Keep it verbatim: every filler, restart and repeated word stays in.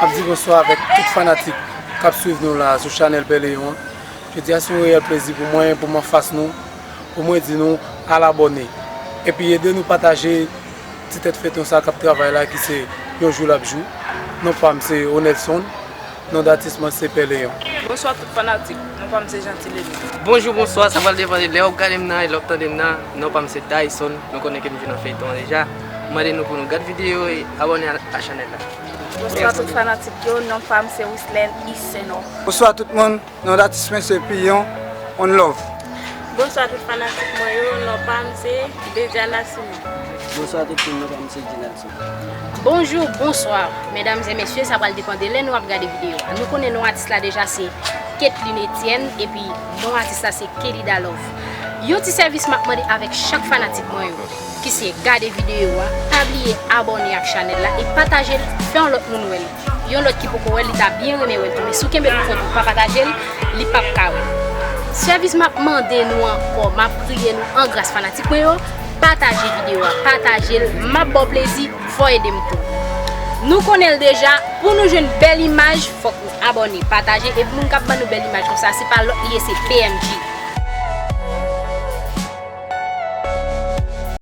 M ap di bonswa avèk tout fanatik k ap swiv nou la sou chanèl Pè Leyon an. Jodi a se yon reyèl plezi pou mwen, pou m anfas nou, pou mwen di nou al abòne. Epi ede nou pataje ti tèt feyton sa k ap travay la ki se Yon Jou L ap Jou. Non pa m se Onelson, non datis mwen se Pè Leyon. Bonswa tout fanatik, non pa m se Jeanty Lemy. Bonjou, bonswa, sa pral depann de lè w ap gade m nan e lè w ap tande m nan. Non pa m se Dyson, nou konnen ke m vin nan feyton an deja. M mande nou pou nou gad videyo e abòne a, a chanèl la. Bonswa tout fanatik yo, non pa m se Wislène Isenor. Bonswa tout moun, non datis mwen se Piyon, One Love. Bonswa tout fanatik mwen yo, non pa m se Bediana Simi. Bonswa tout moun, non pa m se Dinelson. Bonjou, bonswa, medam e mesye, sa pral depann de lè nou ap gade videyo a. Nou konnen non atis la deja se Ketline Etienne, epi non atis la se Kelida Love. Yon ti sèvis m ap mande avèk chak fanatik mwen yo, ki se gade videyo a, pa bliye abòne ak chanèl la e pataje l, fè yon lòt moun wè l. Yon lòt ki poko wè l, li ta byen renmen wè l tou, men si w kenbe l pou kont ou pa pataje l, li p ap ka wè l. Sèvis m ap mande nou ankò, m ap priye nou an gras fanatik mwen yo, pataje videyo a, pataje l, m ap ba w plezi, fò w ede m tou. Nou konnen l deja, pou nou jwenn bèl imaj, fòk nou abòne, pataje, e pou moun k ap ban nou bèl imaj konsa, se pa lòt li ye, se P M G.